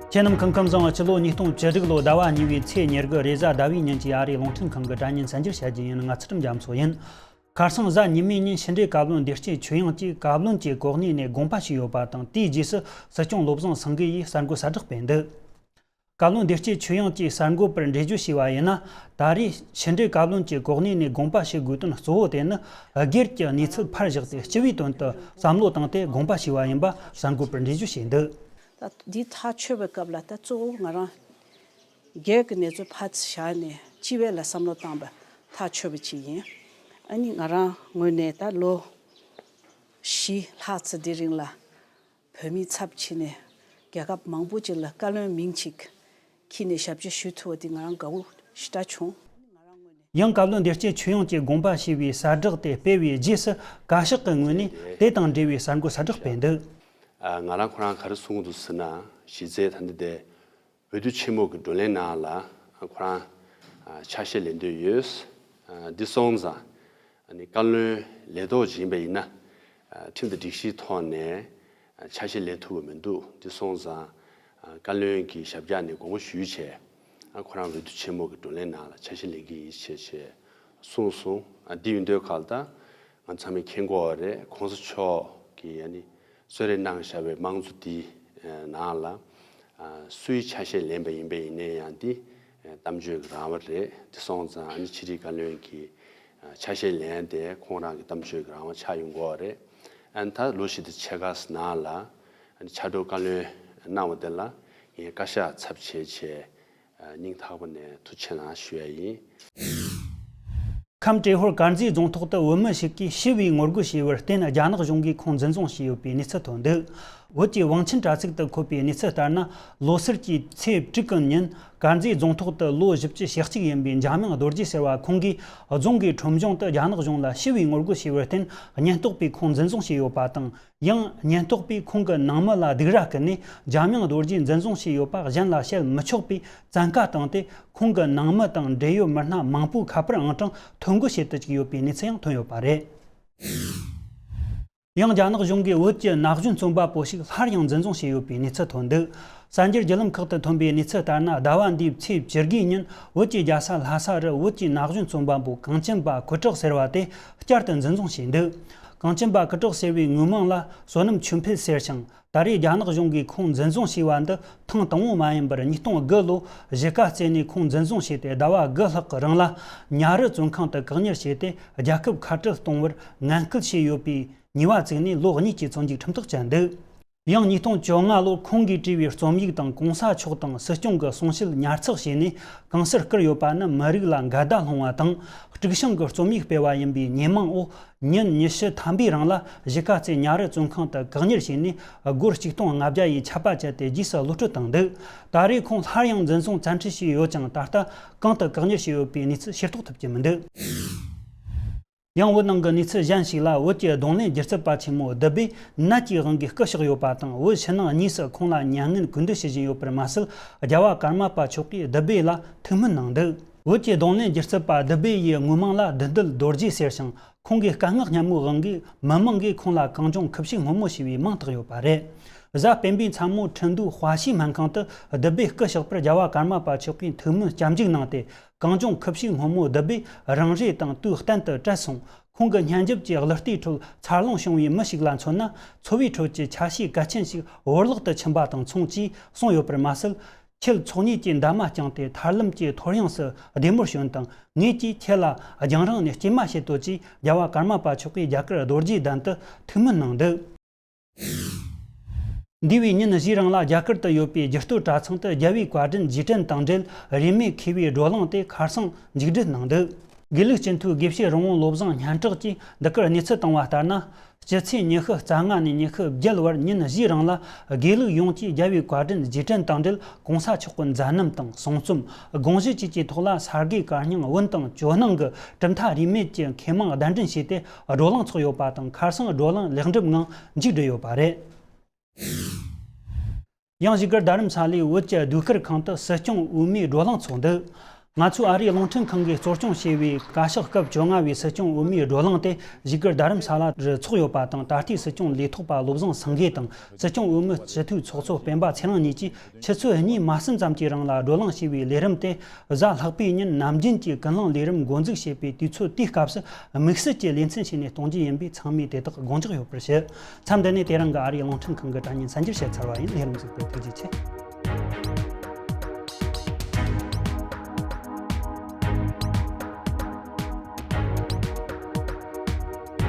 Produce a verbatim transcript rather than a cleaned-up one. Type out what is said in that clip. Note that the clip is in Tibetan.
ཁྱེད་རྣམས་ཁམས་ཁམས་བཟང་། སྤྱི་ལོ་ཉིས་སྟོང་བཅུ་དྲུག་ལོ་ཟླ་བ་གཉིས་པའི་ཚེས་ཉེར་དགུ་རེས་གཟའ་ཟླ་བའི་ཉིན་གྱི་ཨ་རིའི་རླུང་འཕྲིན་ཁང་གི་དྲ་བརྙན་གསར་འགྱུར་བྱ་རྒྱུ་ཡིན། ང་ཚུལ་ཁྲིམས་རྒྱ་མཚོ་ཡིན། ཁ་སང་གཟའ་ཉི་མའི་ཉིན་ཕྱི་འབྲེལ་བཀའ་བློན་བདེ་སྐྱིད་ཆོས་དབྱངས་ཀྱིས་བཀའ་བློན་གྱི་གོ་གནས་ནས་དགོངས་པ་ཞུས་ཡོད་པ་དང་། དེའི་རྗེས་སུ་སྲིད་སྐྱོང་བློ་བཟང་སེང་གེ་ཡིས་གསར་འགོད་གསལ་བསྒྲགས་སྤེལ་འདུག་བཀའ་བློན་བདེ་སྐྱིད་ཆོས་དབྱངས་ཀྱིས་གསར་འགོད་པར་འགྲེལ་བརྗོད་བྱས་པ་ཡིན་ན། ད་རེས་ཕྱི་འབྲེལ་བཀའ་བློན་གྱི་གོ་གནས་ནས་དགོངས་པ་ཞུ་དགོས་དོན་གཙོ་བོ་དེ་ནི། སྒེར་གྱི་གནས་ཚུལ་ཕར་བཞག་སྟེ། སྤྱི་པའི་དོན་དུ་བསམ་བློ་བཏང་སྟེ་དགོངས་པ་ཞུས་པ་ཡིན་པ་གསར་འགོད་པར་འགྲེལ་བརྗོད་བྱས་འདུག་ད་འདིའི་ཐག་ཆོད་པའི་སྐབས་ལ། ད་གཙོ་བོ་ང་རང་སྒེར་གྱི་གནས་ཚུལ་ཕར་བཞག་ནས་སྤྱི་པ་ལ་བསམ་བློ་བཏང་པ་ཐག་ཆོད་པ་ཅིག་ཡིན། ཨ་ནི་ང་རང་ངོས་ནས་ད་ལོ་བཞི་ལྷག་ཙམ་དེ་རིང་ལ་བོད་མིའི་ཚབ་བྱས་ནས་རྒྱལ་ཁབ་མང་པོ་ཅིག་ལ་བཀའ་བློན་མིང་ཅིག་འཁྱེར་ནས་ཞབས་ཕྱི་ཞུ་ཐུབ་པ་དེ་ང་རང་དགའ་བོ་ཞེ་དྲག་བྱུང་། ཡང་བཀའ་བློན་བདེ་སྐྱིད་ཆོས་དབྱངས་ཀྱིས་དགོངས་པ་ཞུས་པའི་གསལ་བསྒྲགས་དེ་སྤེལ་བའི་རྗེས་སུ། བཀའ་ཤག་གི་ངོས་ནས་དེ་དང་འབྲེལ་བའི་གསར་འགོད་གསལ་བསྒྲགས་སྤེལ་འདུག་ཨ། ང་རང་ཁོ་རང་ག་རེ་གསུང་གི་འདུག་ཟེར་ན། གཞི་རྩའི་ད་ལྟ་དེ་འོས་བསྡུ་ཆེན་མོ་གི་བགྲོ་གླེང་ནང་ལ་ཁོ་རང་ཨ་ཆ་ཤས་ལེན་འདོད་ཡོད། ཨ། འདི་སོང་ཙང་ཨ་ནི་བཀའ་བློན་ལས་ཐོག་ཅིག་ཡིན་པ་ཡིན་ན། ཨ། ཁྲིམས་དང་སྒྲིག་གཞིའི་ཐོག་ནས་ཨ་ཆ་ཤས་ལེན་ཐུབ་པ་མི་འདུག་འདི་སོང་ཙང་ཨ་བཀའ་བློན་གྱི་ཞབས་བཀྱག་ནས་དགོངས་པ་ཞུས་བྱས། ཨ། ཁོ་རང་འོས་བསྡུ་ཆེན་མོ་གི་བགྲོ་གླེང་ནང་ལ་ཆ་ཤས་ལེན་གྱི་ཡིན་ཞེས་ཞེས་གསུངས་སོང་། ཨ། འདི་ཡིན་དུས་ག་ལ་ད་ང་ཚང་མས་མཁྱེན་གྱི་ཡོད་རེད། གོང་ས་མཆོག་གིས་ཨ་ནི་གསོལ་རས་གནང་བཞག་པའི་དམངས་གཙོ་འདི་ནང་ལ་ཨ་སུའི་ཆ་ཤས་ལེན་པ་ཡིན་པ་ཡིན་ནའི་ཡང་འདི་གཏམ་བརྗོད་ཀྱི་རང་དབང་རེད། འདི་སོང་ཙང་ཨ་ནི་ཕྱི་དྲིལ་བཀའ་བློན་གྱི་ཆ་ཤས་ལེན་དེ་ཁོང་རང་གི་གཏམ་བརྗོད་ཀྱི་རང་དབང་ཆགས་ཡོང་གི་ཡོད་རེད། ཨ་ནི་ད་ལོ་བཞི་དང་ཕྱེད་ཀ་ནང་ལ་ཨ་ནི་ཕྱག་རོགས་བཀའ་བློན་གནང་བ་དེ་ལ་ངས་བཀའ་ཤག་ཚབ་བྱས་བྱས་སྙིང་ཐག་པ་ནས་ཐུགས་རྗེ་ཆེ་གནང་ཞུ་ཡ་ཡིན། ཁམས་ཏྲེ་ཧོར་དཀར་མཛེས་རྫོང་ཐོག་ཏུ་བོད་མི་ཞིག་གིས་ཤི་བའི་ངོ་རྒོལ་བྱས་པར་བརྟེན། རྒྱ་ནག་གཞུང་གིས་ཁོང་འཛིན་བཟུང་བྱས་ཡོད་པའི་གནས་ཚུལ་ཐོན་འདུག་བོད་ཀྱི་བང་ཆེན་དྲ་ཚིགས་སུ་འཁོད་པའི་གནས་ཚུལ་ལྟར་ན། ལོ་སར་གྱི་ཚེས་དྲུག་གི་ཉིན། དཀར་མཛེས་རྫོང་ཐོག་ཏུ་ལོ་བཞི་བཅུ་ཞེ་གཅིག་ཡིན་པའི་འཇམ་དབྱངས་རྡོ་རྗེ་ཟེར་བ་ཁོང་གིས་རྫོང་གི་ཁྲོམ་གཞུང་དུ་རྒྱ་ནག་གཞུང་ལ་ཞི་བའི་ངོ་རྒོལ་བྱས་པར་བརྟེན། ཉེན་རྟོག་པས་ཁོང་འཛིན་བཟུང་བྱས་ཡོད་པ་དང་། ཡང་ཉེན་རྟོག་པས་ཁོང་གི་ནང་མི་ལ་སྡིགས་ར་བསྐུལ་ནས། འཇམ་དབྱངས་རྡོ་རྗེ་འཛིན་བཟུང་བྱས་ཡོད་པ་གཞན་ལ་བཤད་མི་ཆོག་པའི་བཙན་བཀའ་བཏང་སྟེ། ཁོང་གི་ནང་མི་དང་འབྲེལ་ཡོད་མི་སྣ་མང་པོའི་ཁ་པར་ཨང་གྲངས་ཐོ་འགོད་བྱེད་དུ་བཅུག་ཡོད་པའི་གནས་ཚུལ་ཡང་ཐོན་ཡོད་པ་རེད། ཡང་རྒྱ་ནག་གཞུང་གིས་བོད་ཀྱི་ན་གཞོན་རྩོམ་པ་པོ་ཞིག་སླར་ཡང་འཛིན་བཟུང་བྱས་ཡོད་པའི་གནས་ཚུལ་ཐོན་འདུག་གསར་འགྱུར་བརྒྱུད་ལམ་ཁག་ཏུ་ཐོན་པའི་གནས་ཚུལ་ལྟར་ན། ཟླ་བ་འདིའི་ཚེས་བཅུ་དགུའི་ཉིན་བོད་ཀྱི་རྒྱལ་ས་ལྷ་ས་རུ་བོད་ཀྱི་ན་གཞོན་རྩོམ་པ་པོ་གངས་ཅན་པ་སྐུ་དྲག་ཟེར་བ་དེ་བསྐྱར་དུ་འཛིན་བཟུང་བྱས་འདུག་གངས་ཅན་པ་སྐུ་དྲག་ཟེར་བའི་ངོའི་མིང་ལ་བསོད་ནམས་ཆོས་འཕེལ་ཟེར་ཞིང་། ད་རེས་རྒྱ་ནག་གཞུང་གིས་ཁོང་འཛིན་བཟུང་བྱས་པ་འདི་ཐེངས་དང་པོ་མ་ཡིན་པར་ཉིས་སྟོང་དགུ་ལོ་གཞིས་ཀ་རྩེ་ནས་ཁོང་འཛིན་བཟུང་བྱས་ཏེ། ཟླ་བ་དགུ་ལྷག་གི་རིང་ལ་ཉ་རི་བཙོན་ཁང་དུ་བཀག་ཉར་བྱས་ཏེ། རྒྱལ་ཁབ་ཁ་བྲལ་གཏོང་བར་ངན་སྐུལ་བྱས་ཡོད་པའི་ཉེས་པ་བཙུགས་ནས་ལོ་གཉིས་ཀྱི་བཙོན་འཇུག་ཁྲིམས་ཐག་བཅད་འདུག་ཡང་ཉིས་སྟོང་བཅོ་ལྔ་ལོར་ཁོང་གིས་བྲིས་པའི་རྩོམ་ཡིག་དང་། གོང་ས་མཆོག་དང་སྲིད་སྐྱོང་གི་གསུང་བཤད་ཉར་ཚགས་བྱས་ནས་གང་སར་བསྐུར་ཡོད་པ་ནི། མི་རིགས་ལ་འགལ་ཟླ་སློང་བ་དང་། དཀྲུག་ཤིང་གི་རྩོམ་ཡིག་སྤེལ་བ་ཡིན་པའི་ཉེས་མིང་འོག་ཉིན་ཉི་ཤུ་ཐམ་པའི་རིང་ལ་གཞིས་ཀ་རྩེ་ཉ་རི་བཙོན་ཁང་དུ་བཀག་ཉར་བྱས་ནས། སྒོར་ཆིག་སྟོང་ལྔ་བརྒྱ་ཡི་ཆད་པ་བཅད་དེ་རྗེས་སུ་གློད་གྲོལ་བཏང་འདུག་ད་རེས་ཁོང་སླར་ཡང་འཛིན་བཟུང་བཙན་ཁྲིད་བྱས་ཡོད་ཅིང་། ད་ལྟ་གང་དུ་བཀག་ཉར་བྱས་ཡོད་པའི་གནས་ཚུལ་ཤེས་རྟོགས་ཐུབ་ཀྱི་མི་འདུག་ཡང་བོད་ནང་གི་གནས་ཚུལ་གཞན་ཞིག་ལ། བོད་ཀྱི་རྡུང་ལེན་སྒྱུ་རྩལ་པ་ཆེན་མོ་བདུད་བྷེ་ནད་ཀྱི་དབང་གིས་སྐུ་གཤེགས་ཡོད་པ་དང་། བོད་ཕྱི་ནང་གཉིས་སུ་ཁོང་ལ་མྱ་ངན་གུས་འདུད་ཞུ་བཞིན་ཡོད་པར་མ་ཟད། རྒྱལ་བ་ཀརྨ་པ་མཆོག་གིས་བདུད་བྷེ་ལ་ཐུགས་སྨོན་གནང་འདུག་བོད་ཀྱི་རྡུང་ལེན་སྒྱུ་རྩལ་པ་བདུད་བྷེ་ཡི་ངོའི་མིང་ལ་བདུད་འདུལ་རྡོ་རྗེ་ཟེར་ཞིང་། ཁོང་གིས་སྐད་ངག་སྙན་མོའི་དབང་གིས་མི་མང་གིས་ཁོང་ལ་གངས་ལྗོངས་ཁུ་བྱུག་སྔོན་མོ་ཞེས་པའི་མིང་བཏགས་ཡོད་པ་རེད། གཟའ་སྤེན་པའི་མཚན་མོ་ཁྲིན་ཏུའུ་ཧྭ་ཤི་སྨན་ཁང་དུ་བདུད་བྷེ་སྐུ་གཤེགས་པར་རྒྱལ་བ་ཀརྨ་པ་མཆོག་གིས་ཐུགས་སྨོན་སྐྱབས་འཇུག་གནང་སྟེ། གངས་ལྗོངས་ཁུ་བྱུག་སྔོན་མོ་བདུད་བྷེ་རང་རེ་དང་དུས་གཏན་དུ་བྲལ་སོང་། ཁོང་གི་སྙན་འཇེབས་ཀྱི་གླུ་རྟའི་ཁྲོད་འཚར་ལོངས་བྱུང་བའི་མི་ཞིག་ལ་མཚོན་ན། འཚོ་བའི་ཁྲོད་ཀྱི་ཆ་ཤས་གལ་ཆེན་ཞིག་བོར་བརླག་ཏུ་ཕྱིན་པ་དང་མཚུངས་ཅེས་གསུངས་ཡོད་པར་མ་ཟད། ཁྱེད་ཚོགས་གཉིས་ཀྱི་འདབ་མ་བརྐྱངས་ཏེ་ཐར་ལམ་གྱི་ཐོར་ཡངས་སུ་བདེ་མོར་བྱོན་དང་། ངེད་ཀྱིས་ཁྱེད་ལ་རྒྱང་རིང་ནས་སྐྱེལ་མ་བྱེད་དོ་ཅེས་རྒྱལ་བ་ཀརྨ་པ་མཆོག་གིས་རྒྱ་གར་རྡོ་རྗེ་གདན་དུ་ཐུགས་སྨོན་གནང་འདུག་འདས་པའི་ཉིན་བཞིའི་རིང་ལ་རྒྱ་གར་དུ་ཡོད་པའི་རྒྱུ་སྟོད་གྲྭ་ཚང་དུ་རྒྱལ་བའི་བཀའ་དྲིན་རྗེས་དྲན་དང་འབྲེལ། རིས་མེད་མཁས་པའི་བགྲོ་གླེང་དེ་ཁ་སང་མཇུག་སྒྲིལ་གནང་འདུག་དགེ་ལུགས་སྤྱི་འཐུས་དགེ་བཤེས་རོང་བོ་བློ་བཟང་སྙན་གྲགས་ཀྱིས་འདི་གར་གནས་ཚུལ་བཏང་བ་ལྟར་ན། སྤྱི་ཚེས་ཉི་ཤུ་རྩ་ལྔ་ནས་ཉི་ཤུ་བརྒྱད་བར་ཉིན་བཞིའི་རིང་ལ། དགེ་ལུགས་ཡོངས་ཀྱིས་རྒྱལ་བའི་བཀའ་དྲིན་རྗེས་དྲན་དང་འབྲེལ། གོང་ས་མཆོག་གི་མཛད་རྣམ་དང་གསུང་རྩོམ། དགོངས་གཞི་བཅས་ཀྱི་ཐོག་ལ་ས་དགེ་བཀའ་རྙིང་བོན་དང་ཇོ་ནང་གི་གྲུབ་མཐའ་རིས་མེད་ཀྱི་མཁས་མང་གདན་འདྲེན་བྱས་ཏེ། བགྲོ་གླེང་ཚོགས་ཡོད་པ་དང་། ཁ་སང་བགྲོ་གླེང་ལེགས་འགྲུབ་ངང་མཇུག་བསྒྲིལ་ཡོད་པ་རེད། ཡང་བཞུགས་སྒར་རྡ་རམ་ས་ལའི་བོད་ཀྱི་ཟློས་གར་ཁང་དུ་སྲིད་སྐྱོང་དབུ་མའི་བགྲོ་གླེང་ཚོགས་འདུ། ང་ཚོས་ཨ་རིའི་རླུང་འཕྲིན་ཁང་གིས་གཙོ་སྐྱོང་བྱས་པའི་བཀའ་ཤག་སྐབས་བཅོ་ལྔ་བའི་སྲིད་སྐྱོང་འོས་མིའི་བགྲོ་གླེང་དེ་བཞུགས་སྒར་རྡ་རམ་ས་ལ་རུ་འཚོགས་ཡོད་པ་དང་། ད་ལྟའི་སྲིད་སྐྱོང་ལས་ཐོག་པ་བློ་བཟང་སེང་གེ་དང་སྲིད་སྐྱོང་འོས་མི་སྤྱི་འཐུས་ཚོགས་གཙོ་སྤེན་པ་ཚེ་རིང་གཉིས་ཀྱིས་ཆུ་ཚོད་གཉིས་མ་ཟིན་ཙམ་གྱི་རིང་ལ་བགྲོ་གླེང་བྱས་པའི་ལས་རིམ་དེ། གཟའ་ལྷག་པའི་ཉིན་ནམ་རྒྱུན་གྱི་ཀུན་གླེང་ལས་རིམ་འགོ་འཛུགས་བྱེད་པའི་དུས་ཚོད་དེའི་སྐབས་སུ་དམིགས་བསལ་གྱི་ལེ་ཚན་བྱས་ནས་གཏོང་རྒྱུ་ཡིན་པས། ཚང་མས་དེ་དག་དགོངས་འཇགས་ཡོད་པར་ཞུ། མཚམས་འདི་ནས་དེ་རིང་གི་ཨ་རིའི་རླུང་འཕྲིན་ཁང་གི་དྲ་བརྙན་གསན་རྒྱབ་བྱས་ཚར་བ་ཡིན། ལས་རིམ་གཟིགས་པར་ཐུགས་རྗེ་ཆེ།